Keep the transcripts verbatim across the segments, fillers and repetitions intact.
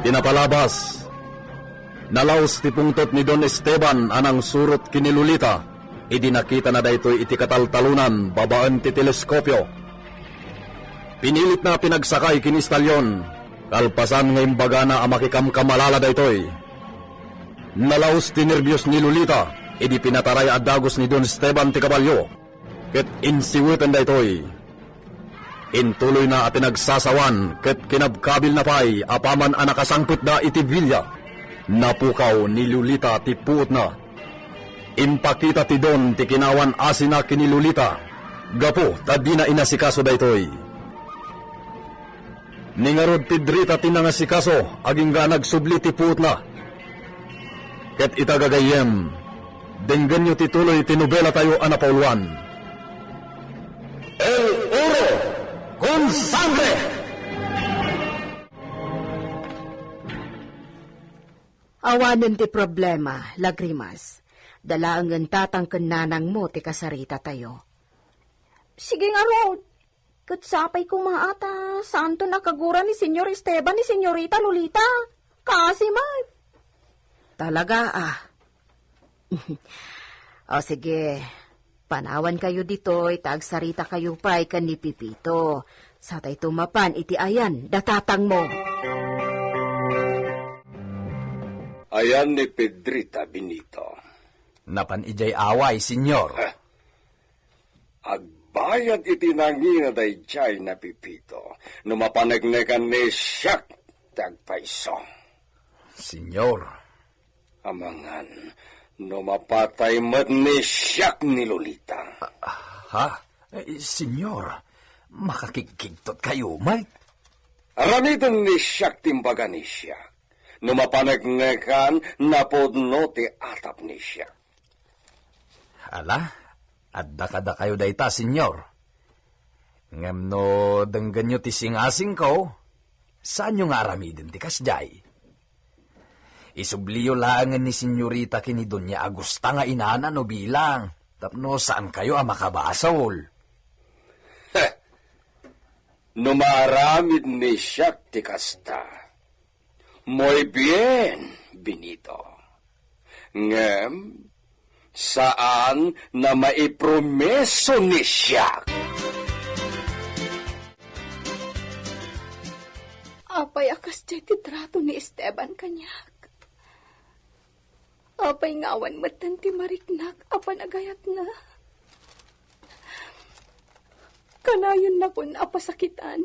Ti napalabas, nalaus ti pungtot ni Don Esteban a nangsurot ken ni Lolita idi nakitana daytoy iti kataltalonan babaen ti teleskopio. Pinilitna a pinagsakay ken ni Stallion, kalpasan nga imbagana a makikamkamalala daytoy. Nalaus ti nerbios ni Lolita idi pinataray a dagus ni Don Esteban ti kabalio, ket insiweten daytoy. Intuloyna a pinagsasawan ket kinabkabilna pay apaman a nakasangpetda iti villa. Napukaw ni Lolita ti puotna. Impakita ti Don ti kinaawan-asina ken ni Lolita gapu ta dina inasikaso daytoy. Ni ngarud Pedrita ti nangasikaso agingga a nagsubli ti puotna. Ket ita gagayyem, denggenyo ti tuloy ti nobelatayo a napauluan. El Oro con Sangre! Awanen ti problema, Lagrimas. Dalaengen tatang ken nanangmo ti kasaritatayo. Sige ngarud. Ket sapay koma a ta saanton a kagura ni Señor Esteban ni Señorita Lolita. Kaasi met. Talaga, ah. O sige, panawankayo ditoy ta agsaritakayo pay ken ni Pepito. Satayto mapan iti ayan da tatangmo. Ayan ni Pedrita, Benito. Napan idiay away, Señor. Ah, agbayad iti nangina daydiay ni Pepito no mapaneknekan ni siak ti agpayso. Señor. Amangan no mapatay met ni siak ni Lolita. Ah, ha? Eh, Señor, makakigkigtot kayo met. Aramiden ni siak ti imbaga ni siak no mapaneknekan napudno ti atap ni siak. Ala, adda kadakayo dayta, Señor. Ngem no denggenyo ti singasingko, saanyo nga aramiden ti kasdiay. Isubliyo laengen ni Señorita ken ni Doña Agusta nga inana no bilang, tapno saankayo a makabasol. Heh! No maaramid ni siak ti kasta, muy bien, Benito. Ngem, saan na maipromeso ni siak. Apay a kasdiay ti trato ni Esteban kaniak? Apay nga awan metten ti mariknak a panagayatna? Kanayonnakon a pasakitan.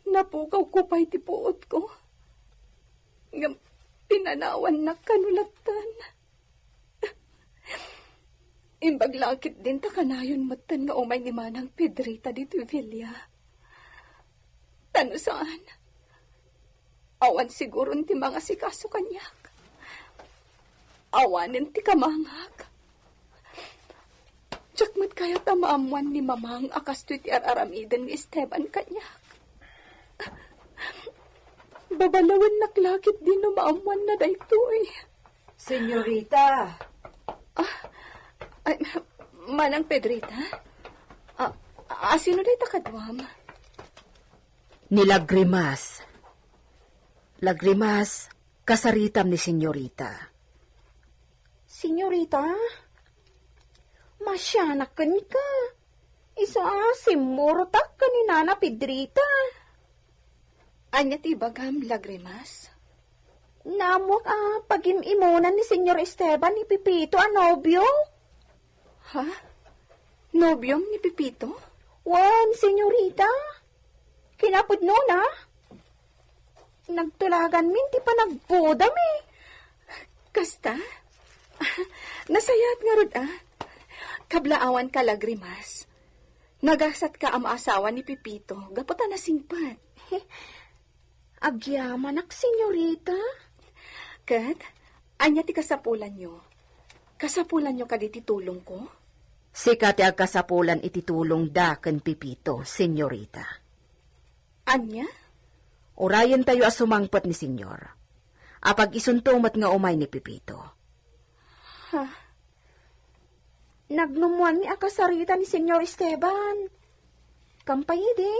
Napukawko pay ti puotko. Ngem pinanawannak kano lattan. Imbag la ketdin ta kanayon metten nga umay ni Manang Pedrita ditoy villa. Ta no saan, awan siguron ti mangasikaso kaniak. Awanen ti kamangak. Diak met kayat a maammuan ni Mamang a kastoy ti ar-aramiden ni Esteban kaniak. Babalawennak la ketdin no maammuanna daytoy. Señorita. Ah, ay, Manang Pedrita? Ah, ah, sino dayta kaduam? Ni Lagrimas. Lagrimas, kasaritam ni Señorita. Señorita? Masianak kenka. Isu a simmurotak ken ni Nana Pedrita. Ania ti ibagam, Lagrimas? Naammuak a pagim-imunan ni Señor Esteban ni Pepito a nobio. Ha? Nobiom ni Pepito? Wen, señorita. Kinapudnona, nagtulaganmin ti panagpudami. Kasta? Nasayaat ngarud a. Kablaawanka, Lagrimas. Nagasatka a maasawa ni Pepito gapu ta nasingpet. Agyamanak, señorita. Ket, ania ti kasapulanyo? Kasapulanyo kadi ti tulongko? Sika ti agkasapulan iti tulongda ken Pepito, señorita. Ania? Urayentayo a sumangpet ni Señor. Apag-isunto met nga umay ni Pepito. Ha? Nagnummuanmi a kasarita ni Señor Esteban. Kampay idi.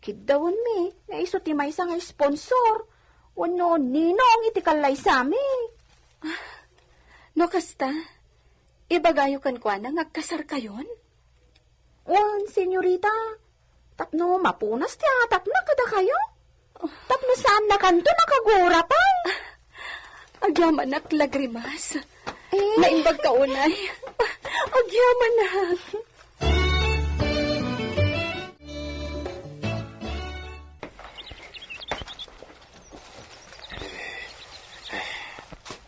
Kiddawenmi nga isu ti maysa nga sponsor wenno ninong iti kallaysami. No kasta, ibagayo kenkuana nga agkasarkayon? Wen, senyorita, tapno mapunas ti atapna kadakayo. Tapno saannakanto nakagurapan. Agyamanak, Lagrimas. Eh? Naimbag ka unay. Agyamanak.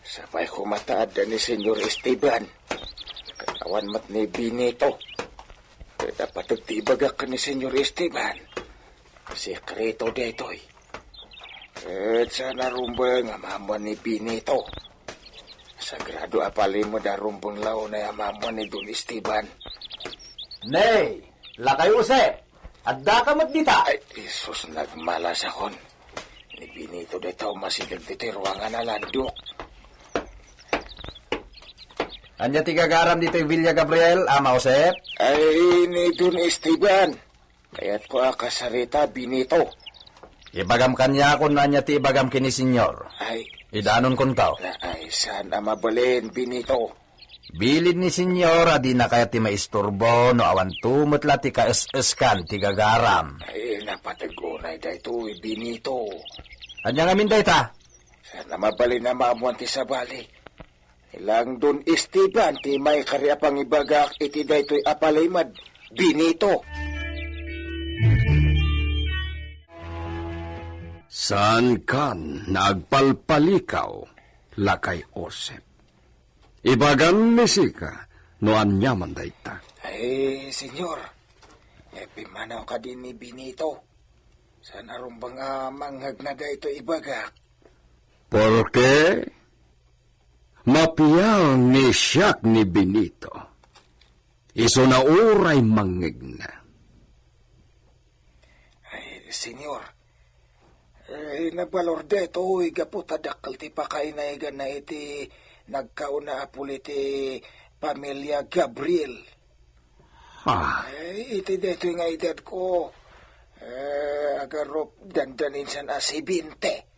Sapay koma ta adda ni Senyor Esteban. Ket awan met ni Benito. Ket napateg ti ibagak ken ni Senyor Esteban. Sekreto daytoy. Ket saan a rumbeng a maammuan ni Benito. Sagrado a palimed a rumbeng la unay a maammuan ni Don Esteban. Nay, lakay Jose, addaka met dita? Ay, Jesus, nagmalasakon. Ni Benito dayta umasideg ditoy ruangan a landok. Ania ti gagaram ditoy Villa Gabriel, Ama Josep? Ay, ni Don Esteban. Kayatko a kasarita, Benito. Ibagam kaniak no ania ti ibagam ken ni Senyor. Ay. Idanon kunto. Na, ay, saan a mabalin, Benito? Bilin ni Senyor a dina kayat ti maisturbo no awanto met la ti kaes-eskan ti gagaram. Ay, napateg unay daytoy, Benito. Ania ngamin dayta? Saan a mabalin a maammuan ti sabali. Ni lang Don Esteban ti maikari a pangibagak iti daytoy a palimed, Benito. Saankan nga agpalpalikaw, lakay Josep. Ibagam ni sika no ania man dayta. Ay, Senyor, eh, pimmanaw kadi ni Benito. Saan a rumbeng a mangngegna daytoy ibagak? Porke mapial ni siak ni Benito. Isuna uray mangngegna. Ay, Senyor, eh, nabalor daytoy gapu ta dakkel ti pakainayaganna iti nagkauna a puli ti pamilia Gabriel. Ah. Ay, iti daytoy nga edadko, eh, agarup dandaninsan a sebente.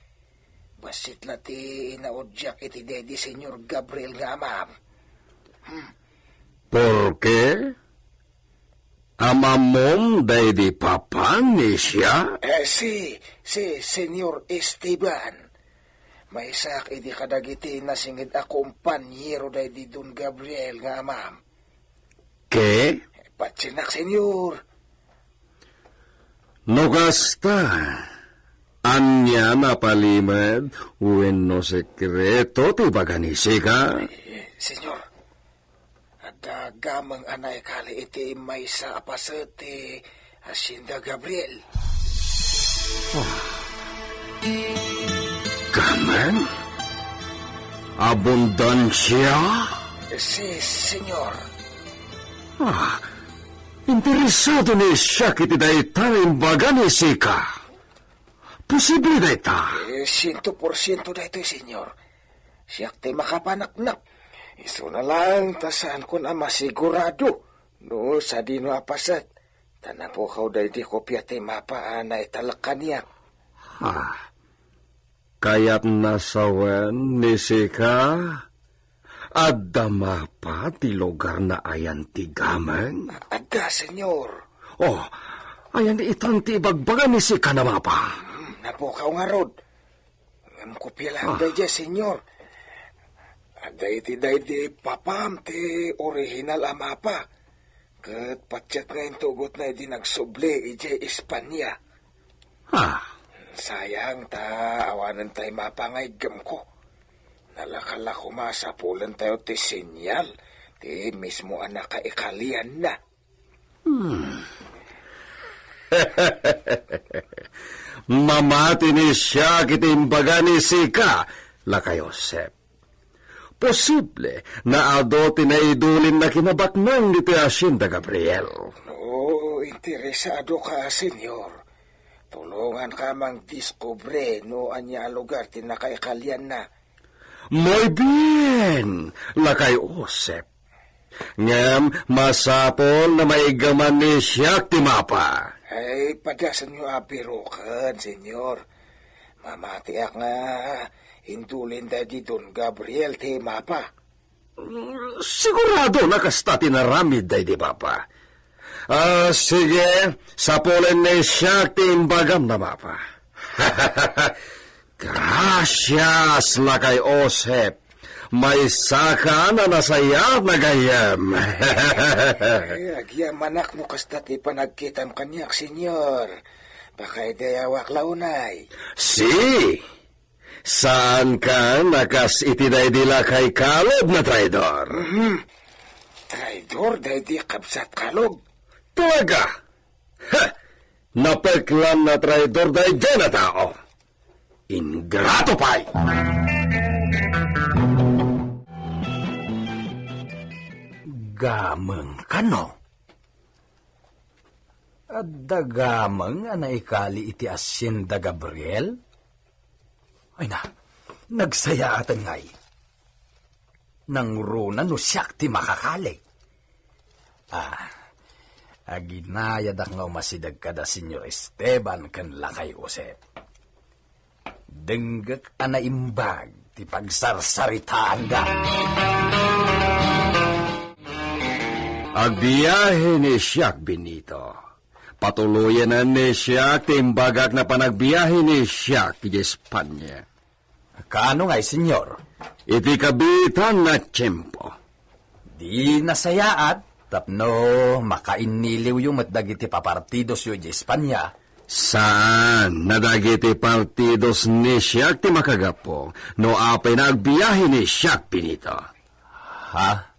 Bassit la ti inaudiak iti daydi Senyor Gabriel nga amam. Hmm. Porke? Amamom daydi papa ni siak? Eh, si, si Senyor Esteban. Maysaak idi kadagiti nasinged a kompanyero daydi Don Gabriel nga amam. Ke? Patsienak, Senyor. No kasta, ania a palimed wenno sekreto ti ibaga ni sika? Eh, Senyor, adda gameng a naikali iti maysa a paset ti Hacienda Gabriel. Ah. Gameng? Abundansia? Si, Senyor. Ah, interesado ni siak iti dayta nga imbaga ni sika. Posible dayta? Eh, siento por siento daytoy, Senyor. Siak ti makapaneknek. Isuna laeng ta saankon a masigurado no sadino a paset. Ta napukaw daydi kopia ti mapa a naitalek kaniak. Ah, kayatna sawen ni sika? Adda mapa ti lugar naayan ti gameng? Adda, Senyor. Oh, ayan itan ti ibagbaga ni sika a mapa? Hmm, napukaw ngarud. Ngem kopia laeng daydiay, Senyor. Adda iti daydi papam ti orihinal a mapa. Ket patiek nga intugotna idi nagsubli idiay Espania. Ah. Sayang ta awanen tay mapa nga iggemko. Nalaka la koma a sapulentayo ti senyal ti mismo a nakaikalianna. Hmm. Mamati ni siak iti imbaga ni sika, lakay Josep. Posible nga adu ti naidulinna kinabaknang ditoy Hacienda Gabriel. No interesado ka, Senyor, tulonganka a mangdiskubre no ania a lugar ti nakaikalianna. Muy bien, lakay Josep. Ngem masapul a maiggaman ni siak ti mapa. Ay, padasenyo a biroken, Senyor. Mamatiak nga intulin daydi Don Gabriel ti mapa. Sigurado a kasta ti inaramid daydi mapa. Ah, sige, sapulen ni siak ti imbagam a mapa. Gracias, Lakay Josep. Maysakan a nasayaat a gayyem. Ay, agyamanak no kasta ti panagkitam kaniak, Senyor. Pakaidayawak la unay. Si, saankan a kas iti daydi lakay Caleb a traidor. Mhm. Traidor daydi kabsat Caleb. Talaga? Ha! Napeklan a traidor daydi a tao. Ingrato pay! Gameng kano? Adda gameng a naikali iti hacienda Gabriel? Ay na, nagsayaaten ngay. Nangruna no siak ti makakali. Ah, aginayadak nga umasideg kada Senyor Esteban ken Lakay Josep. Denggek a naimbag ti pagsarsaritaanda. Agbiahe ni siak, Benito. Patuloyen ni siak ti imbagak a panagbiahe ni siak iti Espanya. Kaano ngay, Senyor? Iti kabiitan a tiempo. Di nasayaat, tapno makainniliwyo met dagiti papartidosyo iti Espanya. Saan a dagiti partidos ni siak ti makagapu no apay a agbiahe ni siak, Benito. Ha?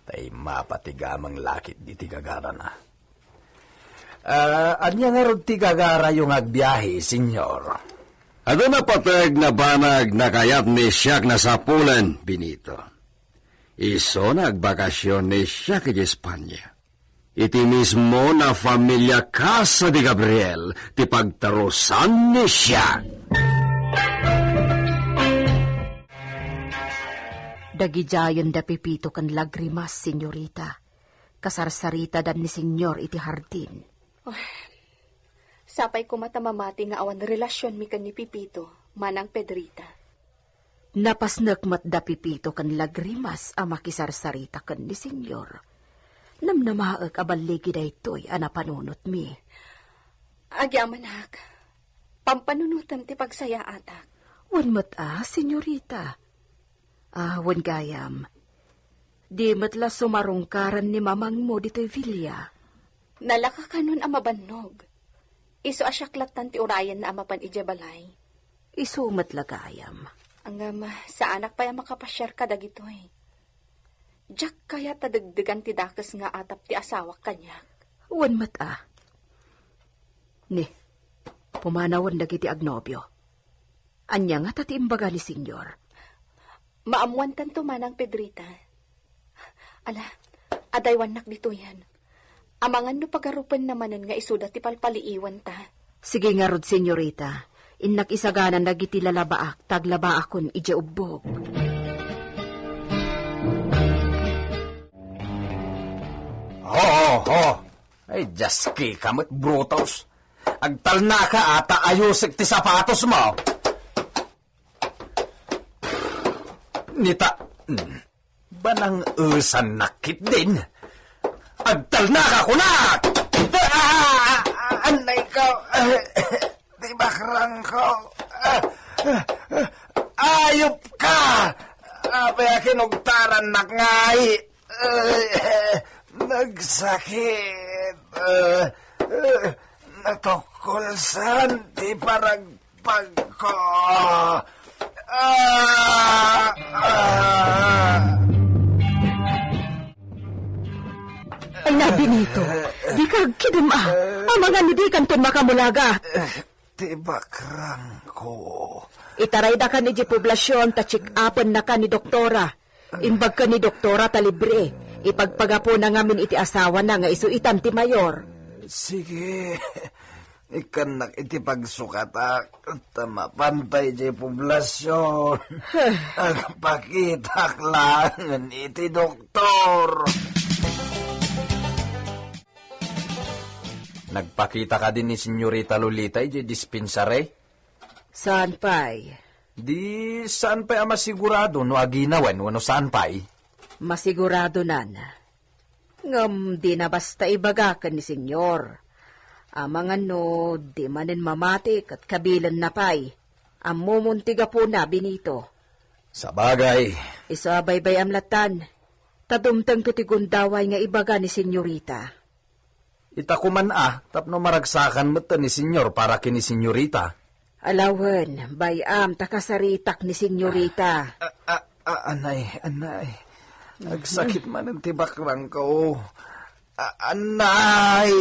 Tay mapa ti gameng lakit diti gagarana. Ah, ania ngarud ti gagarayo nga agbiahe, Senyor? Adda napateg a banag a kayat ni siak a sapulen, Benito. Isu a agbakasion ni siak iti Espanya. Iti mismo a familia Casa de Gabriel ti pagtarusan ni siak. Dagidiayen da Pepito ken Lagrimas, Senyorita. Kasarsaritadaan ni Senyor iti hardin. Oh, sapay koma ta mamati nga awan relasionmi ken ni Pepito, Manang Pedrita. Napasnek met da Pepito ken Lagrimas a makisarsarita ken ni Senyor. Namnamaek a balligi daytoy a napanunotmi. Agyamanak, pampanunotem ti pagsayaatak. Wen met a, Senyorita. Ah, wen gayam, di met la sumarungkaran ni mamangmo ditoy villa. Nalaka kanon a mabannog. Isu a siak lattan ti urayenna a mapan idiay balay. Isu met la gayam. Ngem, saanak pay a makapasiar kadagitoy. Diak kayat a degdegan ti dakes nga atap ti asawak kaniak. Wen met a. Ni, pumanawen dagiti agnobio. Ania ngata ti imbaga ni Senyor? Maammoantanto, Manang Pedrita. Ala, adaywannak ditoyen. Amangan no pagarupenna manen nga isuda ti palpaliiwanta. Sige ngarud, Senyorita. Innak isaganan dagiti lalabaak, ta aglabaakon idiay ubbog. Ho, ho, ho. Ay, diaski ka met, Brutus. Agtalnaka a ta ayusek ti sapatosmo. Nita, hmm, banang-esannak ketdin. Agtalnaka, kunak! Ah! Anay ko! Ti bakrangko! Ah! Ayop ka! Apay a kinugtarannak ngay? Ay, nagsakit. Ah, ah, natukkolsan ti paragpagko. Ah, ah. Ay na, Benito, dika agkidem a. Amangan no dikanton makamulagat. Ti bakrangko. Itaraydakan idiay poblasion ta check-upennaka ni doktora. Imbagka ni doktora ta libre. Ipagpagapuna ngamin iti asawana nga isu itan ti mayor. Sige. Ikkannak iti pagsukatak ta mapanta idiay poblasion. Agpakitak laengen iti doktor. Nagpakita kadi ni Senyorita Lolita idiay dispensary? Saan pay? Di saan pay a masigurado no aginawen wenno saan pay? Masiguradonan. Ngem dina basta ibaga ken ni Senyor. Amangan no di manen mamati ket kabilenna pay. Ammomon ti gapuna, Benito. Sabagay. Isu a baybay-am lattan. Ta dumtengto ti gundaway nga ibaga ni Senyorita. Ita koman a, tapno maragsakan met ni Senyor para ken ni Senyorita. Alawen, bay-am ta kasaritak ni Senyorita. A, a, a, anay, anay. Agsakit manen ti bakrangko. A, anay!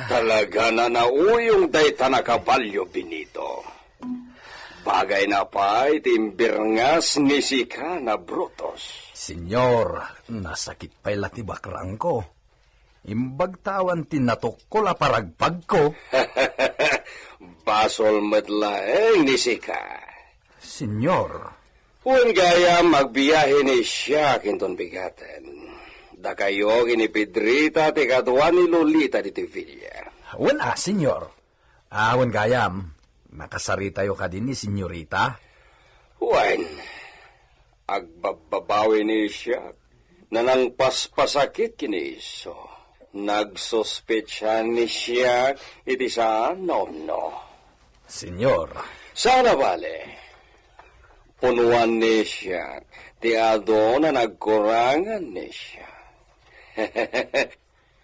Talaga a nauyong dayta a kabalio, Benito. Bagayna pay ti imbirngas ni sika a Brutus. Senyor, nasakit pay la ti bakrangko. Imbag ta awan ti natukkol a paragpagko. Basol met laeng ni sika. Senyor. Wen gayam, agbiahe ni Siak inton bigaten. Dakayo ken ni Pedrita ti kadua ni Lolita ditoy villa. Wen a, Senyor. A, wen gayam, nakasaritayo kadi ni Senyorita? Wen, agbabbabawi ni Siak. Nanangpaspasakit ken ni isu. Nagsuspetsa ni Siak iti saan a umno. Senyor. Saan a bale. Punuan ni Siak ti adu a nagkurangan ni Siak.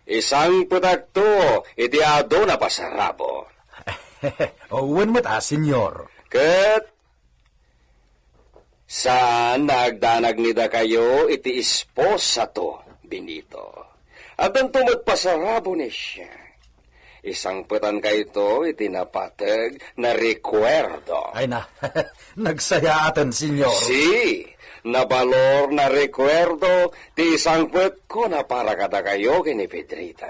Isangpetakto iti adu a pasarabo. O, wen met a, Senyor. Ket saan a agdanag ni dakayo iti esposato, Benito. Addanta met pasarabo ni Siak. Isangpetankayto iti napateg a rekuerdo. Ay na, nagsayaaten, Senyor. Si, nabalor a rekuerdo ti isangpetko a para kadakayo ken ni Pedrita.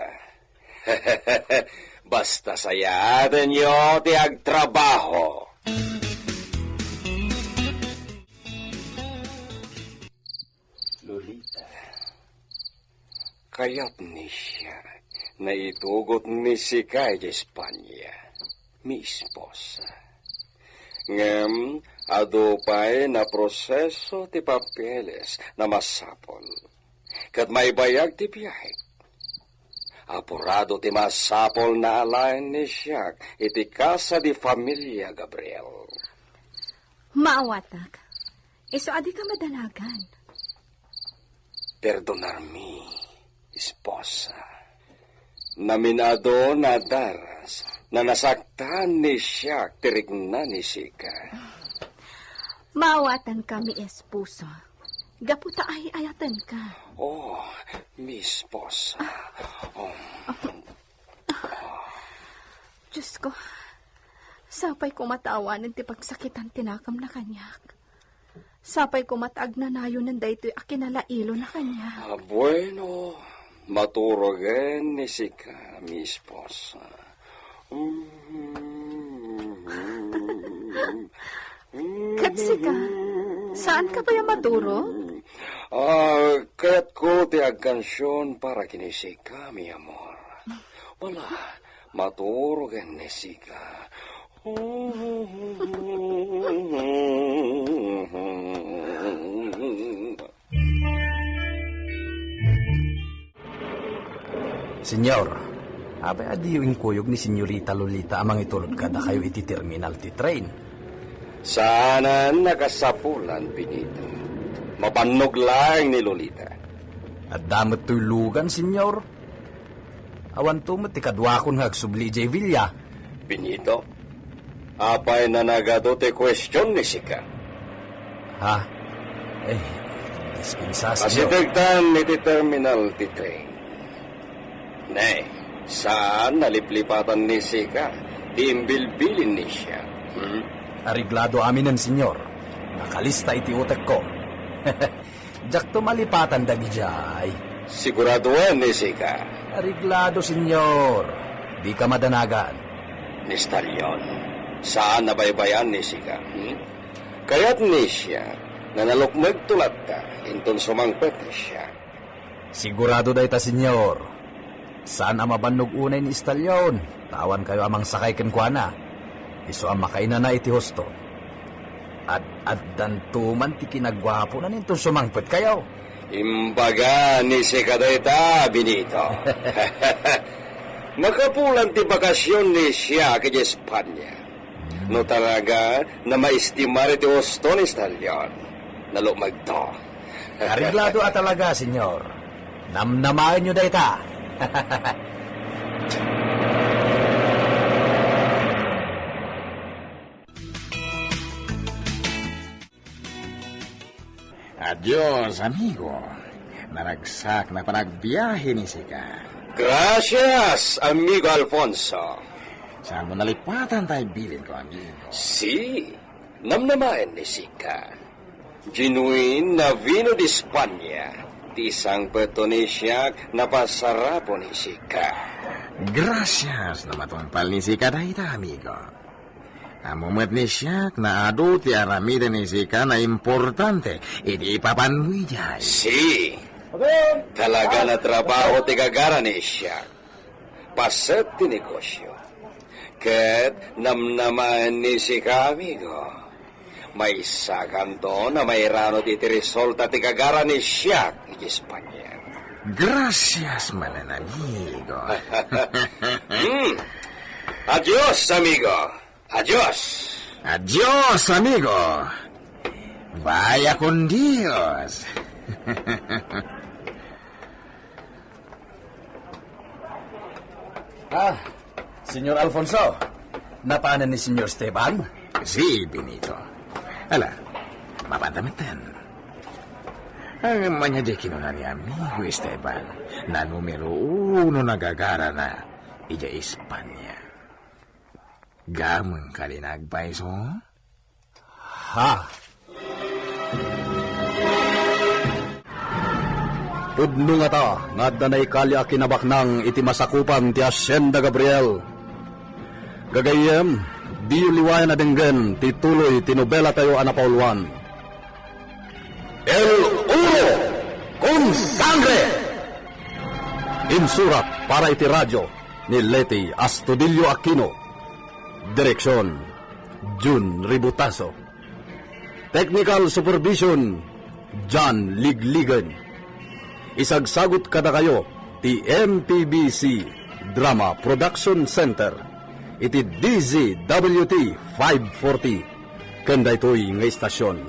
Basta sayaatenyo ti agtrabaho. Lolita, kayat ni Siak a itugot ni sika idiay Espania, mi esposa. Ngem adu pay a proseso ti papeles a masapul. Ket maibayag ti biahek. Apurado ti masapul a alaen ni Siak iti Casa de Familia Gabriel. Maawatak. Isu a dika madanagan. Perdonarmi, esposa. Namin-adu a daras a nasaktan ni Siak ti rikna ni sika. Maawatanka, mi esposa. Gapu ta ay-ayatenka. Oh, mi esposa. Oh. Diosko, sapay koma ta awanen ti pagsakitan ti nakemna kaniak. Sapay koma ta agnanayonen daytoy a kinalailona kaniak. Ah, bueno, maturogen ni sika, mi esposa. Ket sika, saanka pay a maturog? Ah, kayatko ti agkansion para ken ni sika, mi amor. Wala, maturogen ni sika. Senyor, apay a diyo inkuyog ni Senyorita Lolita a mangitulod kadakayo iti terminal ti train? Saanen a kasapulan, Benito. Mabannog laeng ni Lolita. Adda met toy lugan, Senyor. Awanto met ti kaduakon nga agsubli idiay villa. Benito, apay a nagadu ti kuestion ni sika? Ha? Eh, dispensa, Senyor. Asidegtan iti terminal ti train. Ne, saan a liplipatan ni sika ti imbilbilin ni Siak? Hmm? Areglado aminen, Senyor. Nakalista iti utekko. Diakto malipatan dagidiay. Siguradoen ni sika. Areglado, Senyor. Dika madanagan. Ni Stallion, saan a baybay-an ni sika, hmm? Kayat ni Siak a nalukmegto latta inton sumangpet ni Siak. Sigurado dayta, Señor. Saan a mabannog unay ni Estalion, ta awankayo a mangsakay kenkuana. Isu a makainana iti husto. Ad-addanto man ti kinaguapona inton sumangpetkayo. Imbaga ni sika dayta, Benito. Makapulan ti bakasion ni siak iti Espanya. No talaga na maestimar iti husto ni Estalion, nalukmagto. Areglado a talaga, Señor. Namnamaenyo dayta. Adios, amigo. Naragsak na panagbiahe ni sika. Gracias, amigo Alfonso. Saan mo nalipatan tay bilinko, amigo? Si, namnamaen ni sika. Genuine na vino de España. Ti sangpetto ni siak napasarapo ni sika. Gracias no matungpal ni sika dayta, amigo. Ammo met ni siak nga adu ti aramiden ni sika nga importante iti ipapanmo idiay. Si, talaga nga trabaho ti gagara ni siak. Paset ti negosio. Ket namnamaen ni sika, amigo. Maysakanto nga mairano ti iti resulta ti gagara ni siak iti Espanya. Gracias manen, amigo. Hmm. Adios, amigo. Adios. Adios, amigo. Vaya con Dios. Ah, Señor Alfonso, napanen ni Señor Esteban? Si, Benito. Ala, mapanta metten. Ang manya di kinuna ni amigo Esteban, na numero uno nga gagara na iti Espanya. Gameng ka di nagpayso? Ha? Pudno ngata nga adda naikali a kinabaknang iti masakupan ti Hacienda Gabriel. Gagayyem, diyo liwayan a denggen ti tuloy ti nobelatayo a napauluan. El Oro con Sangre! Insurat para iti radyo ni Leti Astudillo Aquino. Direksyon, Jun Ributaso. Technical Supervision, John Ligligan. Isagsagut kadakayo ti M P B C Drama Production Center iti D Z W T five forty. Ken daytoy nga istasyon,